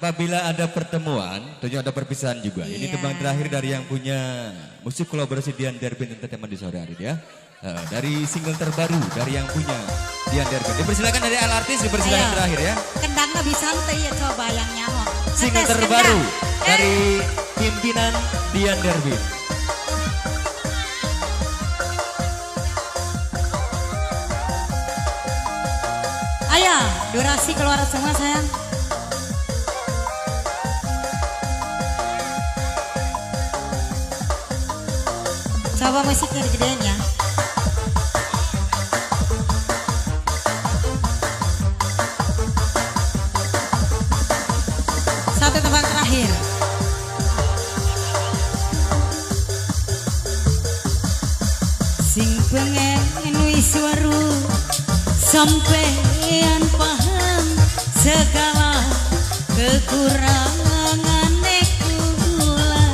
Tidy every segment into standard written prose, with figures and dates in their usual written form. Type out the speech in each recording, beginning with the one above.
Apabila ada pertemuan, tentunya ada perpisahan juga. Ini Iya. tembang terakhir dari yang punya musik kolaborasi Dian Derbin Entertainment di sore hari ini ya. Dari single terbaru dari yang punya Dian Derbin. Dipersilakan dari Al Artis, dipersilakan Ayo. Terakhir ya. Kendang lebih santai ya, coba yang nyaho. Single Ngetes terbaru kendang. Dari pimpinan Dian Derbin. Ayo, durasi keluar semua, sayang. Coba musiknya digedein ya. Satu tembang terakhir. Sing pengen wis weru, sampean paham segala kekurangan kula.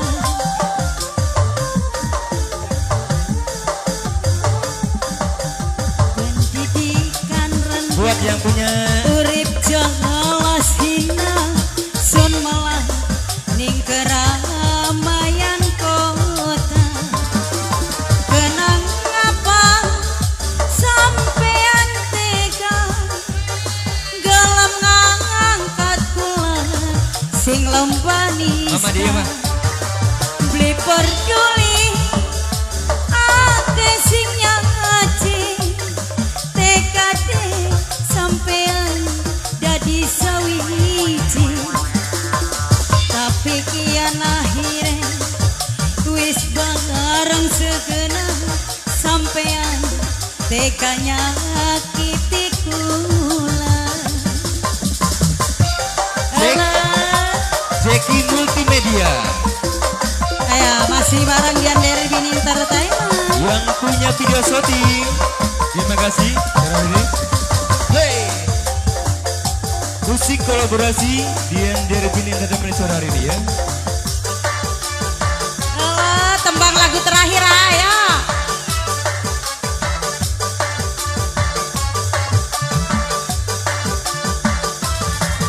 Pendidikan rendah, Buat yang punya urip jelas hina, sun malah ning keramaian kota. Kenang apa sampean tega gelem ngangkat kula sing lembani? Mama dia, Ma. Beli peduli akeh sing nyaci TKD sampean dadi sawiji, tapi kian akhire wis bareng segena, sampean tega nyakiti kula. Jack. Alah. Jackie Multimedia. Ayo, masih bareng Dian Derbin Entertainment. Yang punya video shooting. Terima kasih. Sore ini. Hey. Musik kolaborasi Dian Derbin Entertainment sore hari ini ya. Alah, tembang lagu terakhir, ayo.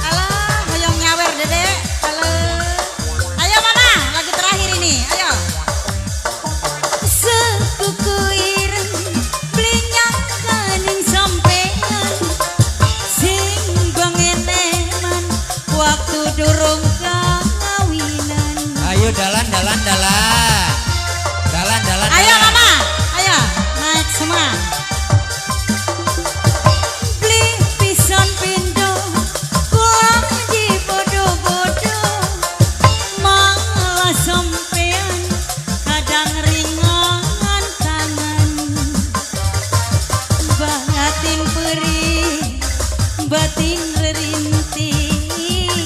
Alah, hoyong nyawer, Dede. Alah. Ayo, Mama, lagu terakhir ini. Ayo. Sekuku ireng beli nyakaning sampean sing bengeneman waktu durung kawinan. Ayo dalan dalan dalan. Dalan dalan. Ayo, dalan. Mama, ayo naik semua. Beli pisan pindo, kula di bodo-bodo, malah sampean kadang ringan tangan. Batin perih, batin rerintih,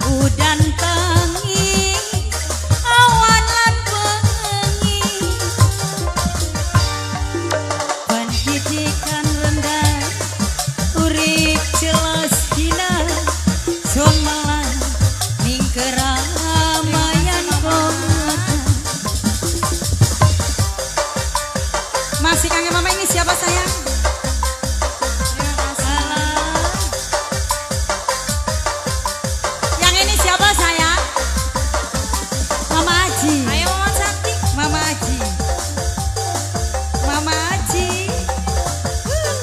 udan tangi, awan lan bengi. Pendidikan rendah, urip jelas hina, sun malah ning keramaian kota. Masih kangen Mama, ini siapa, sayang? Alah. Yang ini siapa, sayang? Mama Aji. Ayo, Mama cantik. Mama Aji. Mama Aji. Wuh.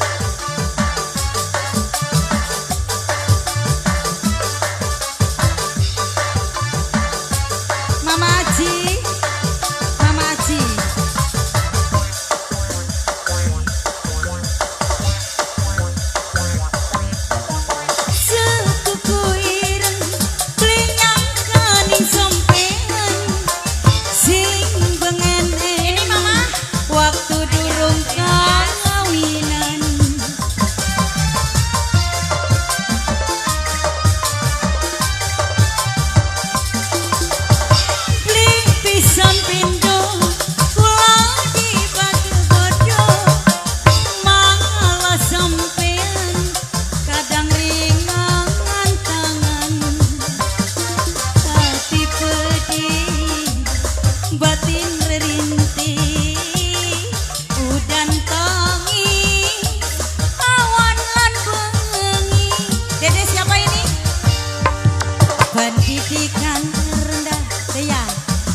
Pendidikan rendah ya,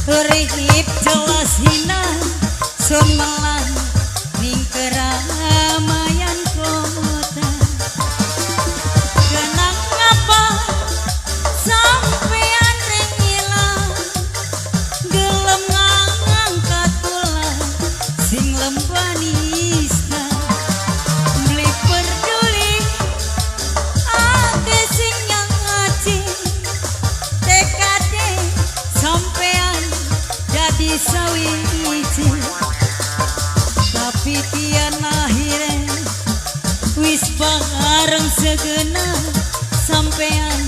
urip jelas hina, sumelang ning keramaian kota. Kenang ngapa sampean ring ilang, gelem ngangkat kula sing lembah nista. Beli peduli akeh sing nyaci, TKD sampean jadi sawiji. Tapi tian akhirnya wis bareng segena, sampean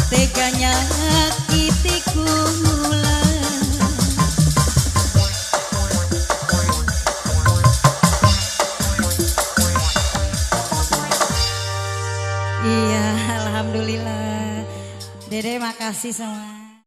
tega nyakiti kula. Iya, alhamdulillah. Dede, makasih semua.